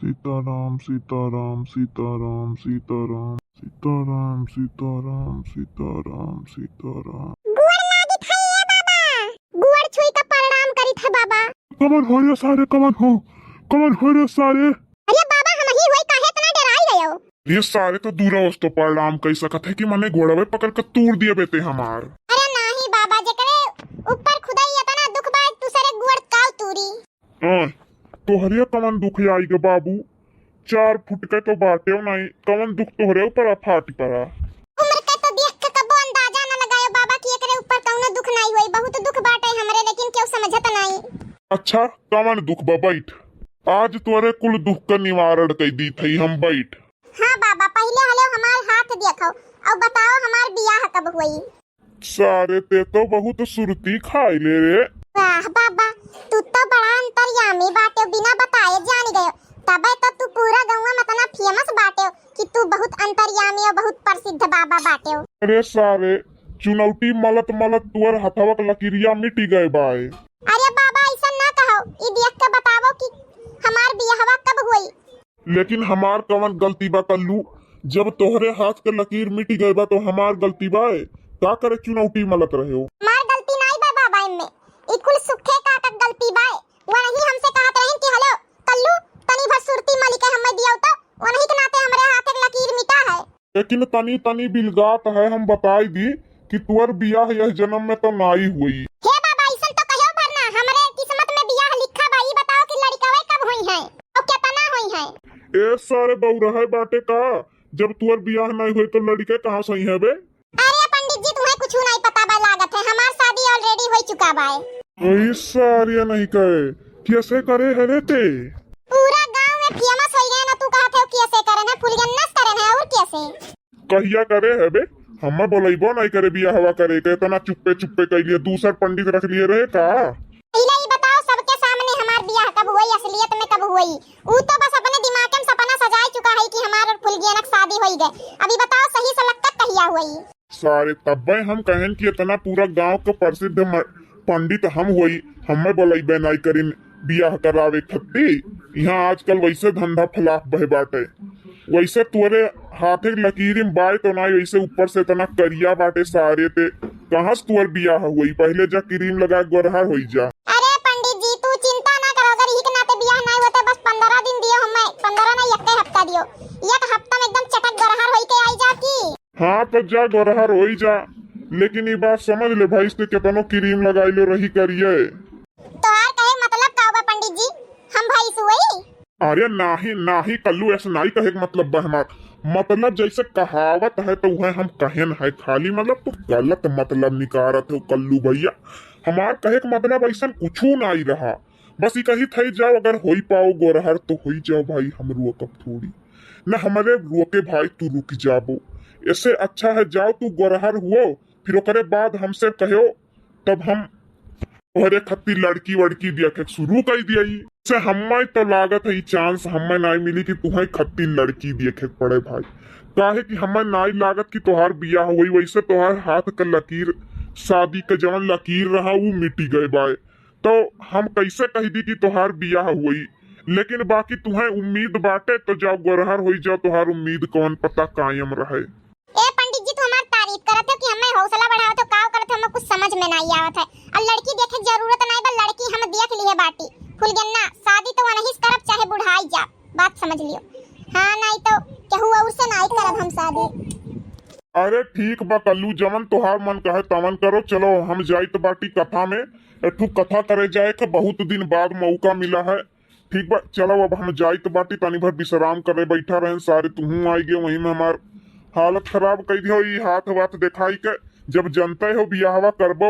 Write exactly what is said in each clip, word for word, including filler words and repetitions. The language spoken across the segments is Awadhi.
सीताराम, सीताराम, सीताराम, सीताराम, सीताराम, सीताराम, सीताराम, सीताराम। गोड़ लागित है ए बाबा, गोड़ छुई के प्रणाम करित है बाबा। कवन हो रे सारे, कवन हो, कवन हो रे सारे? अरे बाबा, हमही होई, काहे इतना डेराई गयो? ये सारे तो दूरा वस्तो प्रणाम कई सकत है कि मने गोड़वे पकड़ के तूर दिए बेटे हमार। अरे नाही बाबा, जेकरे ऊपर खुदाई इतना दुख बा, दूसरे गोड़ काव तूरी। हाँ, तोहरे कवन दुख आई गे बाबू, चार फुट के तो बाटेव नाई, कवन दुख तोहरे ऊपर आ फाट पड़ा। उम्र के तो देख के कबो अंदाजा न लगायो बाबा कि एकरे ऊपर कौनो दुख नाई होई। बहुत दुख बाटे हमरे, लेकिन केहू समझत नाई। अच्छा, कवन दुख बा? बैठ, आज तोरे कुल दुख का निवारण कई दी थई हम। बैठ। हाँ बाबा, पहिले हले हमार हाथ देखो, और बताओ हमार बियाह कब होई? सारे ते तो बहुत सुरती खाई ले रे। वाह बाबा, तू तो बड़ा अंतर्यामी बाटे, बिना बताए जान गयो। तबे तो तू पूरा गौवा में इतना फेमस बाटे कि तू बहुत अंतर्यामी और बहुत प्रसिद्ध बाबा बाटे। अरे सारे, चुनौटी मलत मलत तुअर हथवा के लकीरिया मिटी गए बाए। अरे बाबा, ऐसा ना कहो, ई देख के बतावो कि हमार बियाहवा कब होई। लेकिन हमार कवन गलती बा कल्लू, जब तोहरे हाथ के लकीर मिट गए बा तो हमार गलती बा? का करे चुनौटी मलत रहे हो? हमार गलती नाई बा बाबा इनमें, ई कुल सुखे का का गलती बा। वही हमसे कहत रहिन कि हेलो कल्लू, तनी भर सुरती मलिके हमें दियो तो, वही के नाते हमरे हाथ के लकीर मिटा है। लेकिन तनी तनी बिलगात है, हम बताई दी कि तुअर बियाह यह जन्म में तो नाई हुई। हे बाबा, ऐसन तो कहो भर ना, हमरे किस्मत में बियाह लिखा बा, ई बताओ कि लड़िकवे कब होई है और केतना होई है? ए सारे बौरहे बाटे का, जब तुअर बियाह नाई होई तो लड़िके कहाँ से होई है बे? अरे पंडित जी, तुम्हें कुछ नहीं पता बा लागत है, हमार शादी already हो चुका बा। वही सारे नहीं कहे, कैसे करे है रे ते? पूरा गांव में फेमस हो गए ना, तू कहत है कैसे करे ना, फुलगन्ना से करे ना, और कैसे? कहिया करे है बे? हमें बोलैबो नहीं करे बियाहवा करे के, इतना चुप्पे चुप्पे कैलिए, दूसर पंडित रख लिए रहे का? पहले ही बताओ, सबके सामने हमार बियाह कब हुई, असलियत में कब हुई? ऊ तो बस अपने दिमाग में सपना सजाए चुका है कि हमार और फुलगेनक शादी होई गए। अभी बताओ, सही से लक्का कहिया हुई? सारे तब्बे हम कहन कि इतना पूरा गांव के प्रसिद्ध म-, पंडित हम होई, हमें बोलैबे नहीं करिन बियाह करावे खत्ती। यहाँ आजकल वैसे धंधा फलाप बहे बाटे, वैसे तोरे हाथे लकीर में बाय तो नाई, वैसे ऊपर से इतना करिया बाटे सारे ते, कहाँ से तोर बियाह हुई? पहले जा क्रीम लगा गोरहर होई जा। अरे पंडित जी, तू चिंता ना करो, अगर यही के नाते बियाह नहीं होते, बस पंद्रह दिन दियो हमें, पंद्रह नहीं, एक हफ्ता दियो, एक हफ्ता में एकदम चटक गोरहर होई के आई जा की। हाँ, तो जा गोरहर होई जा, लेकिन ये बात समझ ले भाई, इससे केतनो क्रीम लगाई लो रही करिए। तोहार कहे मतलब का बा पंडित जी, हम भैंस हुई? अरे नाही, नाही कल्लू, ऐसे नाही कहे के मतलब बा हमार। मतलब जैसे कहावत है तो वह हम कहेन है खाली, मतलब तू गलत मतलब निकारत हो कल्लू भैया। हमार कहे के मतलब ऐसा कुछ नाही रहा, बस ये कही थे जाओ, अगर होई पाओ गोरहर तो होई जाओ भाई, हम रोकब थोड़ी ना, हमरे रोके भाई तू रुक जाबो। ऐसे अच्छा है जाओ तू गोरहर हुओ, फिर ओकरे बाद हमसे कहो, तब हम तोहरे खत्ती लड़की वड़की देखे शुरू कर दिया। से हमें तो लागत है ई chance हमें नाई मिली कि तुहे खत्ती लड़की देखे के पड़े भाई, काहे कि हमें नाई लागत कि तोहार बियाह हुई, वैसे तोहार हाथ का लकीर, शादी का जवन लकीर रहा वो मिटी गए बाय, तो हम कैसे कह दी कि तोहार बियाह हुई? लेकिन बाकी तुहे उम्मीद बाटे तो जाओ गोरहर होई जाओ, तोहार उम्मीद कौन पता कायम रहे। ए पंडित जी, तू हमार तारीफ करत हो कि हमें हौसला बढ़ावत हो, काव करत हो, हमें कुछ समझ में नाई आवत है। अब लड़की देखे के जरूरत नाई बा, लड़की हम देख लिए बाटी। फुलगेन्ना, शादी तो वनही से करब, चाहे बुढ़ाई जा। बात समझ लियो। हाँ, नाई तो केहू और से नाई करब हम शादी। अरे ठीक बा कल्लू, जवन तोहार मन कहे तवन करो। चलो हम जाइत बाटी कथा में, एक ठो कथा करे जाए के बहुत दिन बाद मौका मिला है। ठीक बा, चलो अब हम जाइत बाटी, तनी भर विश्राम करे बैठा रहेन। सारे तुहूँ आई गए, वहीं में हमार हालत खराब कर दियो। ई हाथ वाथ देखाई के, जब जनते हो बियाहवा करबो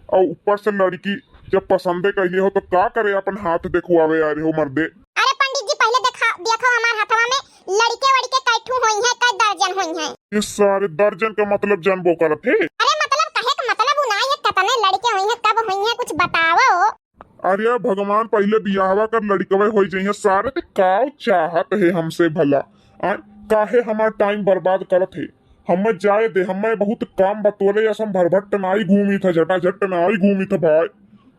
और ऊपर से लड़की जब पसंदे कैले हो तो का करे अपन हाथ देखवावे आ रहे हो मर्दे। अरे पंडित जी, पहले देखा, देखो हमार हाथवा में लड़के वड़के कै ठू होई हैं, कै दर्जन होई हैं। ये सारे दर्जन का मतलब जानबो करत है। अरे मतलब कहे का मतलब उ ना, ये कितने लड़के होई हैं, कब होई हैं, कुछ बताओ। अरे भगवान, पहले बियाहवा कर लड़कवे होई जइहें। सारे ते काव चाहत है हमसे भला? आ, काहे हमार time बर्बाद करत है? हमें जाए दे, हमें बहुत काम बतोले, असम भरभट्ट नाई घूमी था, झटाझट नाई घूमी था भाई।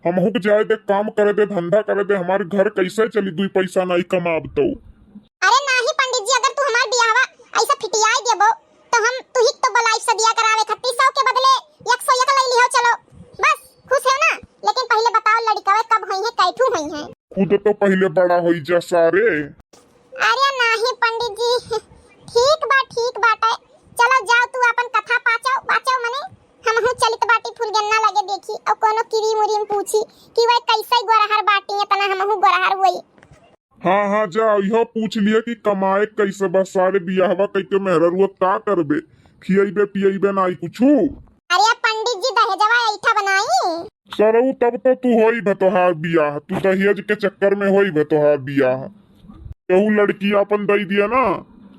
हमहू के जाए दे, काम करे दे, धंधा करे दे, हमार घर कैसे चली, दुई पैसा नाई कमाब तो। तुहिक तो बोलाइब सदिया करावे खत्ती, सौ के बदले एक सौ एक लई लिहो, चलो। बस, खुश हो ना? लेकिन पहिले बताओ, लड़िकवे कब होइहैं, कैठू होइहैं? खुद तो पहिले बड़ा होई जा सारे। अरे नाही पंडित जी, ठीक बा, ठीक बाटे। चलो जाओ, तू आपन कथा पाचो, बाचो मने। हमहू चलित बाटी फुलगेन्ना लगे देखी, अउ कोनो किरीम उरीम पूछी कि वह कैसे गोरहर बाटी, इतना हमहू गोरहर होई। हाँ, हाँ, जा, इहो पूछ लिया कि कमाए कैसे बा, सारे बियाहवा कइके मेहररुआ का करबे, खियइबे पियइबे नाई कुछू। अरे पंडित जी, दहेजवा ऐठा बनाई। सरऊ, तब तो तू होई भे तोहार बियाह, तू दहेज के चक्कर में होई भे तोहार बियाह। केहू लड़की आपन दई दिया ना,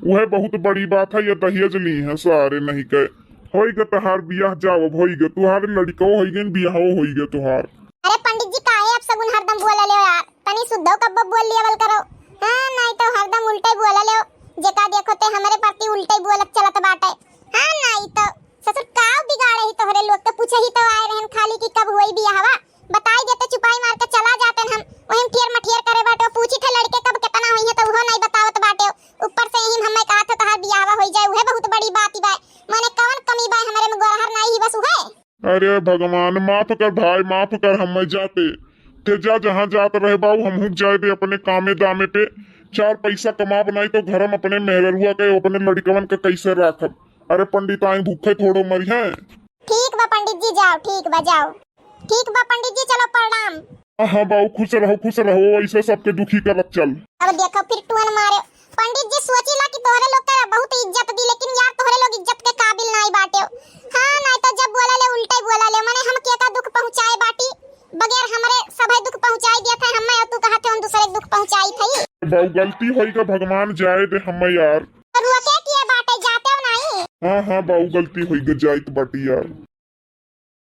उहे बहुत बड़ी बात है, ये दहेज ली है सारे नहीं के। होई गे तोहार बियाह, जाओ अब होई गे, तोहार लड़को होई गे, बियाहो होई गे तोहार। अरे पंडित जी, काहे अपसगुन हरदम बोले ले यार? तनी सुद्धो कब्बो बोल लियावल करो। हाँ, नाई तो हरदम उल्टे बोले ले। जेका देखो ते हमरे प्रति उल्टे बोलत चलत बाटे। हाँ, नाई तो ससुर काव बिगाड़े ही तोहरे लोग के, पूछे ही तो आए रहन खाली कि कब होई बियाहवा। बताई देते, चुपाई मार के चला जाते हम। वही ठियर मठियर करे बाटे, पूछी थे लड़के कब कितना होई है तो उहो नाई बतावत बाटे। ऊपर से यही हमें कहा था तोहार बियाहवा होई जाए, उहे बहुत बड़ी बात ही बाय। माने कवन कमी बाय हमरे में, गोरहर नाई ही बस उहे। अरे भगवान, माफ कर भाई, माफ कर, हम मैं जाते। ते जा, जहाँ जात रहे बाऊ, हमहू जाए दे अपने कामे दामे पे। चार पैसा कमाब नाई तो घर में अपने मेहररुआ के, अपने लड़िकवन के कैसे राखब? अरे पंडित, आई भूखे थोड़ो मरिहैं। ठीक बा पंडित जी, जाओ, ठीक बा, जाओ। ठीक बा पंडित जी, चलो प्रणाम। हाँ, हाँ बाऊ, खुश रहो, खुश रहो, ऐसे सबके दुखी करत चल। अब देखो फिर टुअन मारे। पंडित जी सोची ला कि तोहरे लोग के बहुत इज्जत दी, लेकिन यार तोहरे लोग इज्जत के काबिल नाई बाटे। हाँ, नाई तो जब बोला ले उल्टे बोला ले, मने हम के का दुख पहुँचाए बाटी, बगैर हमरे सभे दुख पहुँचाई दिया था, हमें और तू कहा थे हम दूसरे के दुख पहुँचाई थे। बाऊ गलती होई गा, भगवान जाए दे हमें यार। तो रुआ के किए बाटे, जाते हो नाई? हाँ, हाँ बाऊ गलती होई गा, जाइत बाटी यार।